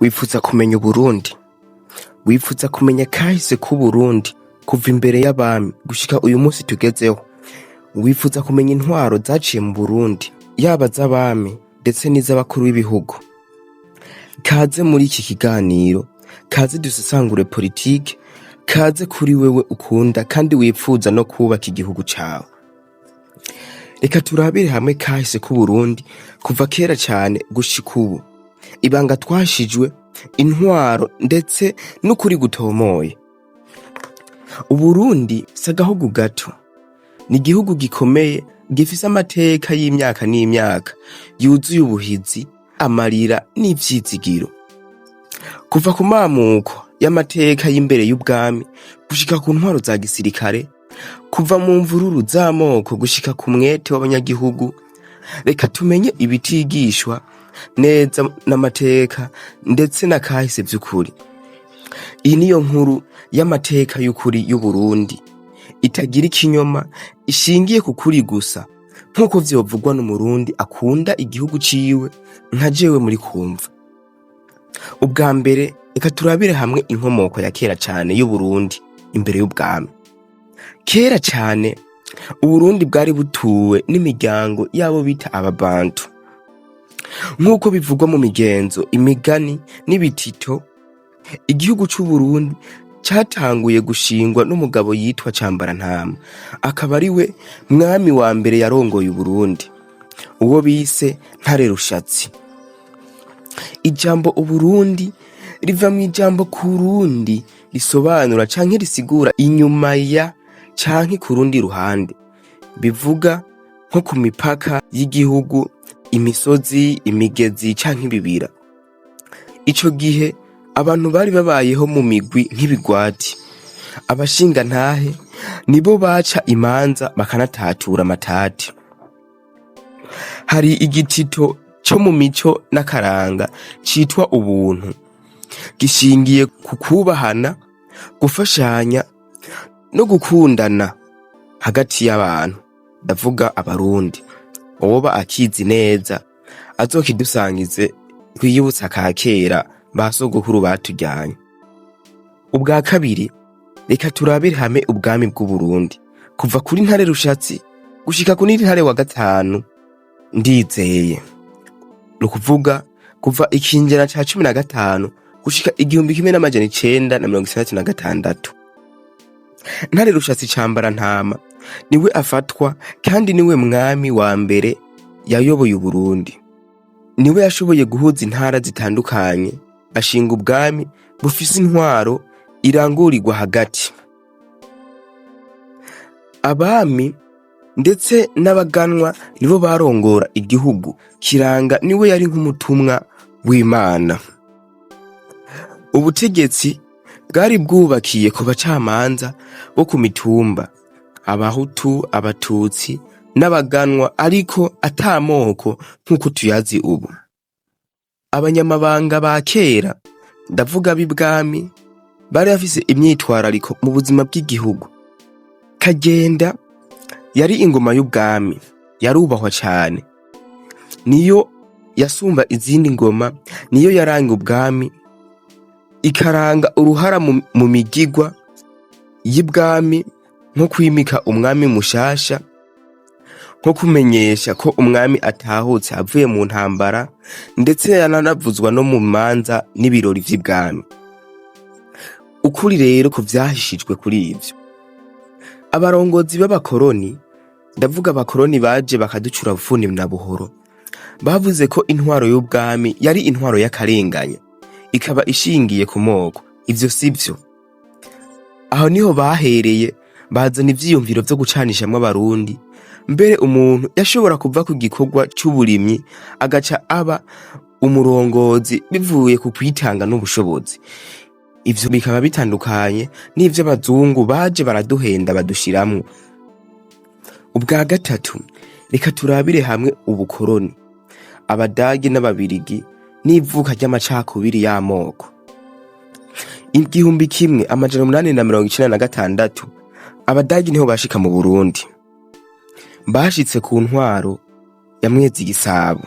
Wifuza kumenya Uburundi? Wifuza kumenya kahise k'Uburundi kuva imbere y'abami gushika uyu munsi tugezeho? Wifuza kumenya intwaro zaciye mu Burundi, yaba iz'abami ndetse n'iz'abakuru b'ibihugu? Kaze muri iki kiganiro, kaze dusesangure politike, kaze kuri wewe ukunda kandi wipfuza no kubaka igihugu cawe. Reka turabire hamwe kahise k'Uburundi kuva kera cane gushika ubu. Ibanga twashijwe, intwaro ndetse n'ukuri gutomoye. Uburundi si agahugu gato, ni igihugu gikomeye gifise amateka y'imyaka n'imyaka yuzuye ubuhizi, amarira n'ivyizigiro. Kuva ku mamuko y'amateka y'imbere y'ubwami gushika ku ntwaro za gisirikare, kuva mu mvururu z'amoko gushika ku mwete w'abanyagihugu, reka tumenye ibitigishwa neza n'amateka ndetse na kahise vy'ukuri. Iyi niyo nkuru y'amateka y'ukuri y'Uburundi, itagira ikinyoma, ishingiye ku kuri gusa, nk'uko vyovugwa n'Umurundi akunda igihugu ciwe nka jewe muri kumva. Ubwa mbere, reka turabire hamwe inkomoko ya kera cane y'Uburundi imbere y'ubwami. Kera cane Uburundi bwari butuwe n'imiryango y'abo bita Ababantu. Nk'uko bivugwa mu migenzo, imigani n'ibitito, igihugu c'Uburundi catanguye gushingwa n'umugabo yitwa Cambarantama, akaba ari we mwami wa mbere yarongoye Uburundi, uwo bise Ntare Rushatsi. Ijambo Uburundi riva mw'ijambo Kurundi risobanura canke risigura inyuma ya canke ku rundi ruhande, bivuga nko ku mipaka y'igihugu, imisozi, imigezi canke ibibira. Ico gihe abantu bari babayeho mu migwi nk'ibigwati. Abashingantahe nibo baca imanza bakanatatura amatati. Hari igitito co mu mico n'akaranga citwa ubuntu, gishingiye ku kubahana, gufashanya no gukundana hagati y'abantu, ndavuga Abarundi. Uwoba akizi neza azokidusangize, twiyibutse aka kera ba sogokuru batujyanye. Ubwa kabiri, reka turabire hamwe ubwami bw'Uburundi kuva kuri Ntare Rushatsi gushika kuri Ntare wa gatanu Ndizeye, ni ukuvuga kuva ikinjana ca 15 gushika 1966. Ntare Rushatsi Cambarantama niwe afatwa kandi niwe mwami wa mbere yayoboye Uburundi. Niwe yashoboye guhuza intara zitandukanye, ashinga ubwami bufise intwaro irangurirwa hagati. Abami ndetse n'abaganwa nibo barongora igihugu. Kiranga niwe yari nk'umutumwa w'Imana. Ubutegetsi bwari bwubakiye ku bacamanza bo ku mitumba, Abahutu, Abatutsi n'abaganwa, ariko ata moko nk'uko tuyazi ubu. Abanyamabanga ba kera, ndavuga ab'ibwami, bari bafise imyitwarariko mu buzima bw'igihugu. Kagenda yari ingoma y'ubwami, yarubahwa cane, niyo yasumba izindi ngoma, niyo yaranga ubwami, ikaranga uruhara mu migigwa y'ibwami, nko kwimika umwami mushasha, nko kumenyesha ko umwami atahutse avuye mu ntambara, ndetse yananavuzwa no mu manza n'ibirori vy'ibwami. Ukuri rero ku vyahishijwe kuri ivyo, abarongozi b'abakoroni, ndavuga abakoroni baje bakaducura bufuni na buhoro, bavuze ko intwaro y'ubwami yari intwaro y'akarengane, ikaba ishingiye ku moko. Ivyo sivyo. Aho niho bahereye bazana ivyiyumviro vyo gucanishamwo Abarundi. Mbere umuntu yashobora kuva ku gikorwa c'uburimyi agaca aba umurongozi bivuye ku kwitanga n'ubushobozi. Ivyo bikaba bitandukanye n'ivyo abazungu baje baraduhenda badushiramwo. Ubwa gatatu, reka turabire hamwe ubukoroni, Abadagi n'Ababirigi n'ivuka ry'amacakubiri y'amoko. 1896 Abadagi niho bashika mu Burundi. Bashitse ku ntwaro ya Mwezi Gisabo.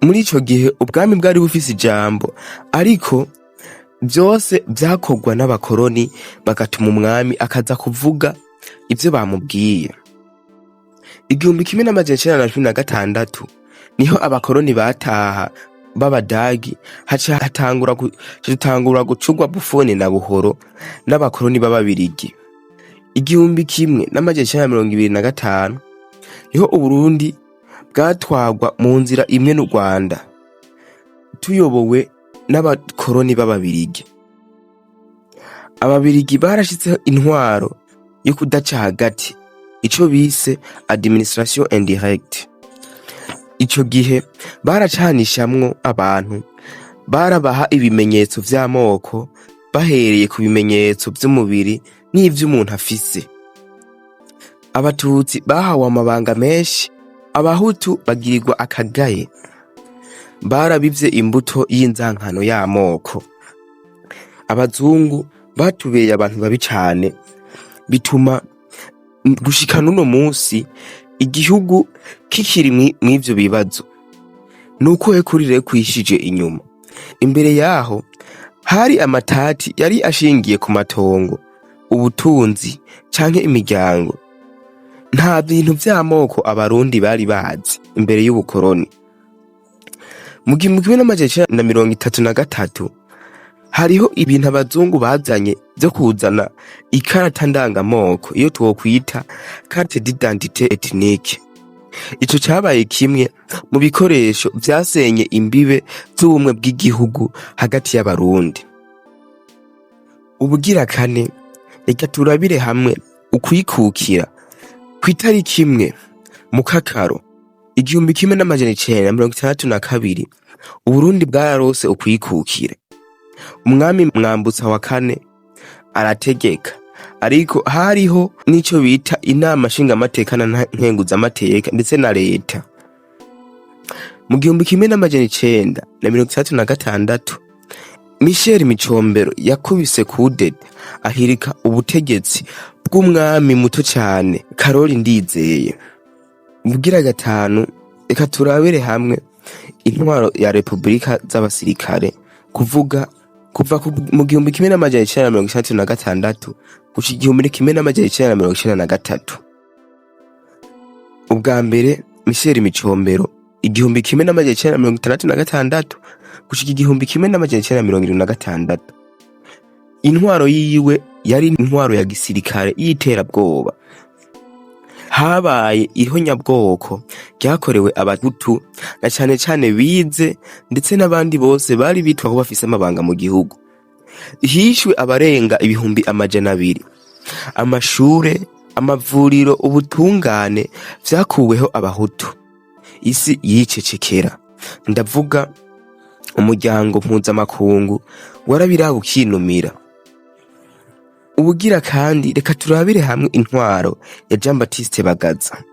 Muri ico gihe ubwami bwari bufise ijambo, ariko vyose vyakorwa n'abakoroni, bagatuma umwami akaza kuvuga ivyo bamubwiye. 1916 niho abakoroni bataha b'Abadagi, haca hatangura dutangura gucurwa bufuni na buhoro n'abakoroni b'Ababirigi. 1925 niho Uburundi bwatwarwa mu nzira imwe n'u Rwanda, tuyobowe n'abakoroni b'Ababirigi. Ababirigi barashizeho intwaro yo kudaca hagati, ico bise administration indirecte. Ico gihe baracanishamwo abantu, barabaha ibimenyetso vy'amoko bahereye ku bimenyetso vy'umubiri n'ivy'umuntu afise. Abatutsi bahawe amabanga menshi, Abahutu bagirirwa akagaye. Barabivye imbuto y'inzankano y'amoko. Abazungu batubereye abantu babi cane, bituma gushika n'uno musi igihugu kikiri mw'ivyo bibazo. Nukuhe kuri rero kwishije inyuma? Imbere yaho hari amatati yari ashingiye ku matongo, ubutunzi canke imiryango. Nta bintu vy'amoko Abarundi bari bazi imbere y'ubukoroni. Mu 1933 hariho ibintu abazungu bazanye vyo kuzana ikarata ndangamoko, iyo twokwita carte d'identité ethnique. Ico cabaye kimwe mu bikoresho vyasenye imbibe z'ubumwe bw'igihugu hagati y'Abarundi. Ubugira kane, reka turabire hamwe ukwikukira. Kw'itariki 1 Mukakaro 1962, Uburundi bwararose ukwikukira. Umwami Mwambutsa wa kane arategeka, ariko hariho n'ico bita inama nshingamateka na nkenguzamateka ndetse na leta. Mu 1966 Michel Micombero yakubise kudeta, ahirika ubutegetsi bw'umwami muto cane Karori Ndizeye. Ubugira gatanu, reka turabire hamwe intwaro ya repubulika z'abasirikare, kuvuga kuva mu 1966 gushika 1993. Ubwa mbere Michel Micombero, 1966 gushika 1976. Intwaro yiwe yari intwaro ya gisirikare y'iterabwoba. Habaye ihonyabwoko ryakorewe Abahutu, na cane cane bize, ndetse n'abandi bose bari bitwa ko bafise amabanga mu gihugu. Hishwe abarenga 200,000. Amashure, amavuriro, ubutungane vyakuweho Abahutu. Isi yicecekera. Ndavuga umuryango mpuzamakungu warabiraba ukinumira. Ubugira kandi, reka turabire hamwe intwaro ya Jean Baptiste Bagaza.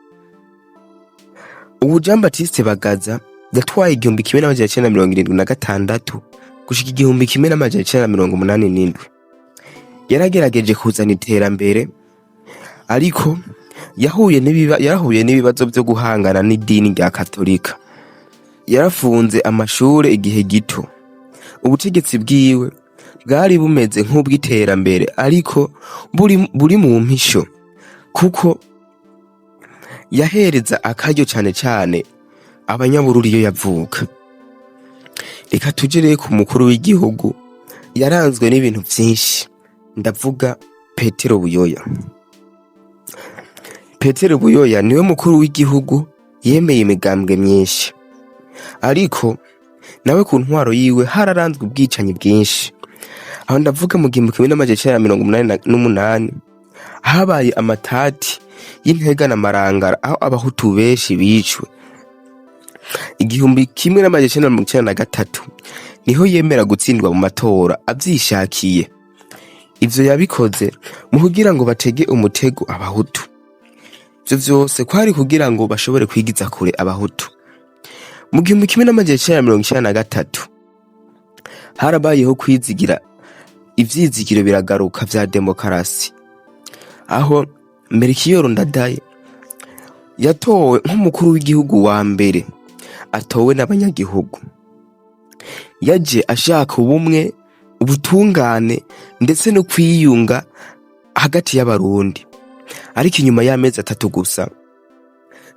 Ubu Jean Baptiste Bagaza yatwaye 1976 gushika 1987. Yaragerageje kuzana iterambere, ariko yarahuye n'ibibazo vyo guhangana n'idini rya Katolika. Yarafunze amashure igihe gito. Ubutegetsi bwiwe bwari bumeze nk'ubw'iterambere, ariko buri mu mpisho, kuko yahereza akaryo cane cane Abanyabururi iyo yavuka. Reka tuje rero ku mukuru w'igihugu yaranzwe n'ibintu vyinshi, ndavuga Petero Buyoya. Petero Buyoya niwe mukuru w'igihugu yemeye imigambwe myinshi, ariko nawe ku ntwaro yiwe hararanzwe ubwicanyi bwinshi. Aho ndavuga mu 1988 habaye amatati y'Intega na Marangara, aho Abahutu benshi bicwe. 1993 niho yemera gutsindwa mu matora avyishakiye. Ivyo yabikoze mu kugira ngo batege umutego Abahutu. Ivyo vyose kwari kugira ngo bashobore kwigiza kure Abahutu. Mu 1993 harabayeho kwizigira, ivyizigiro biragaruka vya demokarasi, aho Melchior Ndadaye yatowe nk'umukuru w'igihugu wa mbere. atowe n'abanyagihugu. Yaje ashaka ubumwe, ubutungane ndetse no kwiyunga hagati y'Abarundi, ariko inyuma y'amezi 3 gusa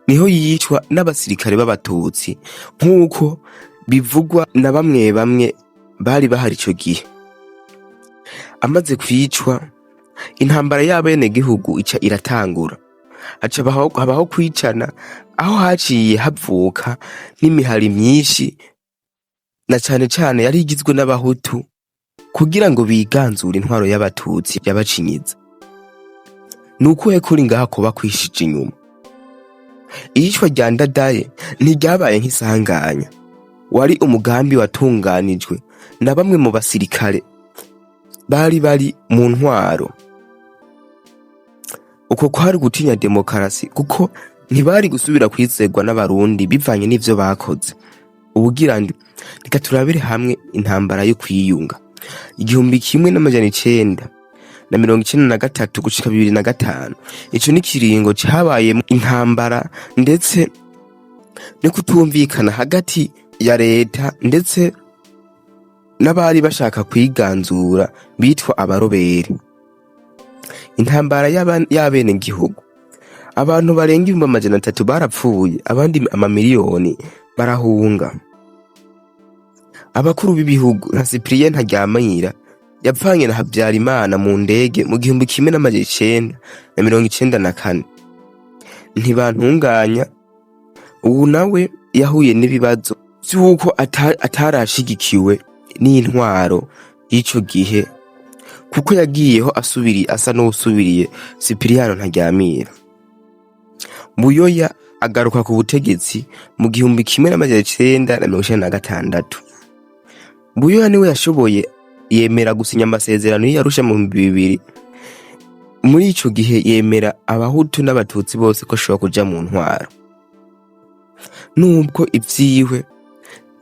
niho yicwa n'abasirikare b'Abatutsi, nk'uko bivugwa na bamwe bamwe bari bahari ico gihe. Amaze kwicwa, intambara y'abenegihugu ica iratangura, haca habaho kwicana, aho haciye havuka n'imihari myinshi, na cane cane yari igizwe n'Abahutu, kugira ngo biganzure intwaro y'Abatutsi yabacinyiza. Ni ukuhe kuri ngaha kuba kwishije inyuma? Iyicwa rya Ndadaye ntiryabaye nk'isanganya, wari umugambi watunganijwe na bamwe mu basirikare bari bari mu ntwaro. Uko kwari gutinya demokarasi, kuko ntibari gusubira kwizerwa n'Abarundi bivanye n'ivyo bakoze. Ubugira ndi reka turabire hamwe intambara yo kwiyunga, 1993 gushika 2005. Ico ni kiringo cabayemwo intambara ndetse no kutumvikana hagati ya leta ndetse n'abari bashaka kwiganzura bitwa abaroberi. Intambara y'abenegihugu, abantu barenga 300,000 barapfuye, abandi amamiliyoni barahunga. Abakuru b'ibihugu nka Cyprien Ntaryamira yapfanye na Habyarimana mu ndege mu 1994. Ntibantunganya ubu nawe yahuye n'ibibazo vy'uko atarashigikiwe n'intwaro y'ico gihe, kuko yagiyeho asubiri asa n'uwusubiriye Cyprien Ntaryamira. Buyoya agaruka ku butegetsi mu 1996. Buyoya niwe yashoboye yemera gusinya amasezerano y'Arusha mu 2000. Muri ico gihe yemera Abahutu n'Abatutsi bose ko ashobora kuja mu ntwaro, nubwo ivyiwe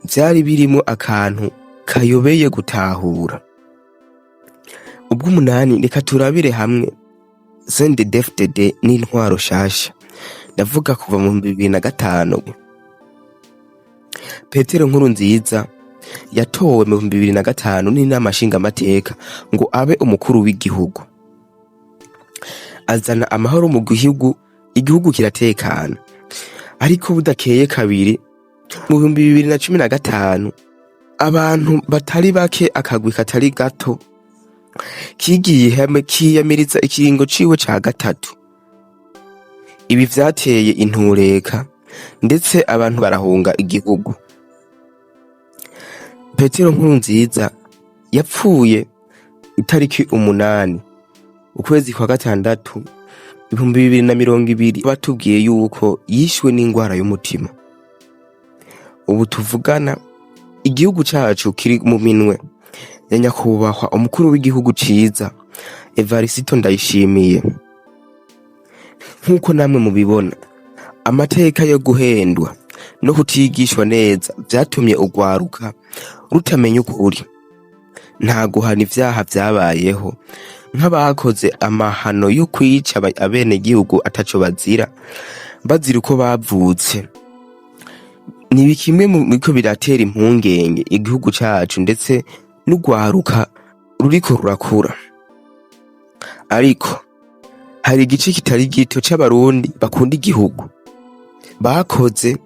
vyari birimwo akantu kayobeye gutahura. Ubw'umunani, reka turabire hamwe CNDD-FDD n'intwaro shasha, ndavuga kuva mu 2005. Petero Nkurunziza yatowe mu 2005 n'inama nshingamateka ngo abe umukuru w'igihugu, azana amahoro mu gihugu, igihugu kiratekana. Ariko budakeye kabiri, mu 2015, abantu batari bake, akagwi katari gato kigiye hamwe kiyamiriza ikiringo ciwe ca gatatu. Ibi vyateye intureka ndetse abantu barahunga igihugu. Petero Nkurunziza yapfuye itariki 8 ukwezi kwa gatandatu 2020, batubwiye yuko yishwe n'ingwara y'umutima. Ubu tuvugana igihugu cacu kiri mu minwe ya nyakubahwa umukuru w'igihugu ciza Evariste Ndayishimiye. Nk'uko namwe mubibona, amateka yo guhendwa no kutigishwa neza vyatumye urwaruka rutamenya ukuri. Nta guhana ivyaha vyabayeho nk'abakoze amahano yo kwica abenegihugu ataco bazira, bazira uko bavutse. Ni kimwe mu biriko biratera impungenge igihugu cacu ndetse n'urwaruka ruriko rurakura. Ariko hari igice kitari gito c'Abarundi bakunda igihugu, bakoze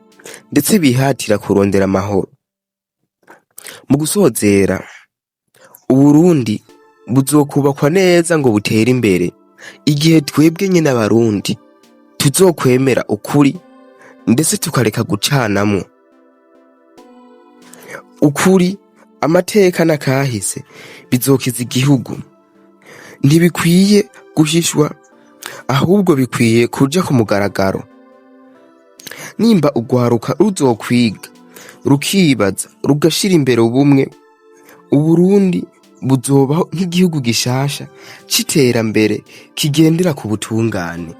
ndetse bihatira kurondera amahoro. Mu gusozera, Uburundi buzokubakwa neza ngo butere imbere igihe twebwe nyene Abarundi tuzokwemera ukuri ndetse tukareka gucanamwo. Ukuri, amateka n'akahise bizokiza igihugu. Ntibikwiye guhishwa, ahubwo bikwiye kuja ku mugaragaro. Nimba urwaruka ruzokwiga, rukibaza, rugashira imbere ubumwe, Uburundi buzobaho nk'igihugu gishasha c'iterambere kigendera ku butungane.